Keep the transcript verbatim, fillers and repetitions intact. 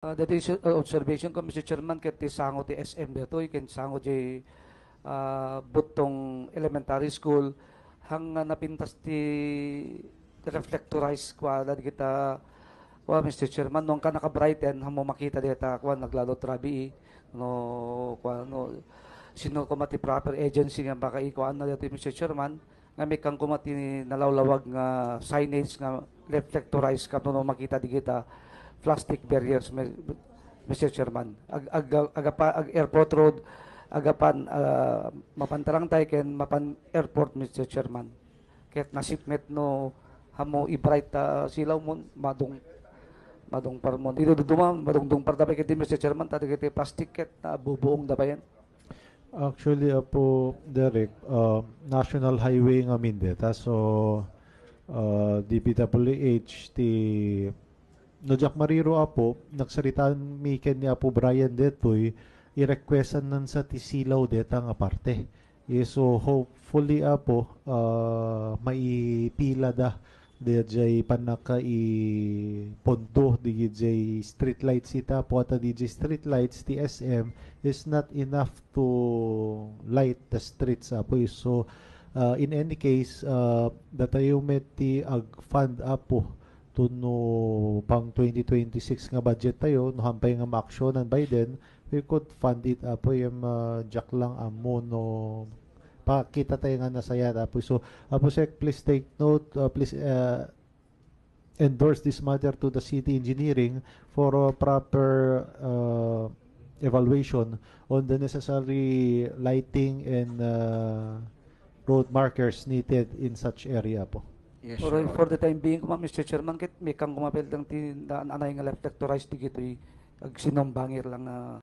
Ah, dati si, ah, observation ko, Mister Chairman, ket ti sango ti S M datoy, ken sango di, ah, Buttong Elementary School, hangga napintas ti reflectorize kua dagita, kua, Mister Chairman, no, ka naka-brighten, ammo makita dita, kua, naglalot rabii, no, kua, no, sino koma ti proper agency nga makaikuan na dati, Mister Chairman, nga mikkan koma ti nalawlawag nga signage nga reflectorize ket no makita dagita plastic barriers, Mi-, Mister Chairman. Ag-, ag-, agapa-, ag-airport road, agapan, ah, mapan Tarangtay ken mapan airport, Mister Chairman. Ket nasip met no ammo i-bright ta silaw mon, madung-, madungpar mon. Iduduma, madungdungpar da pay ket, Mister Chairman, ta dagiti plastic ket nabubuong da payen. Actually, Apo Derek, uh, National Highway ngamin deta. So, uh, D P W H ti, no diak mariro, Apo, nagsaritaan mi ken ni Apo Brian detoy, i-requestan nan sa ti silaw deta nga parte. Eh, so, hopefully, Apo, uh, maipila da dayjay pannakaipondo dagijay streetlights ita, Apo, ta dayjay streetlights ti S M is not enough to light the streets, Apo. So, uh, in any case, uh, datayo met ti ag-fund, Apo, tapno pang twenty twenty-six nga budget tayo, no, hampay nga maaksyonan by then, we could fund it, Apo, yung, uh, diak lang ammo no pakita tayo nga nasaya, Apo. So, Apo Sec, please take note, uh, please, uh, endorse this matter to the city engineering for a proper, uh, evaluation on the necessary lighting and, uh, road markers needed in such area, Apo. Yes, Alright, Your for the Honor. Time being, kuma, Mister Chairman, ket mikkan kuma pay lang ti na-, anay nga reflectorize dagitoy agsinumbangir lang nga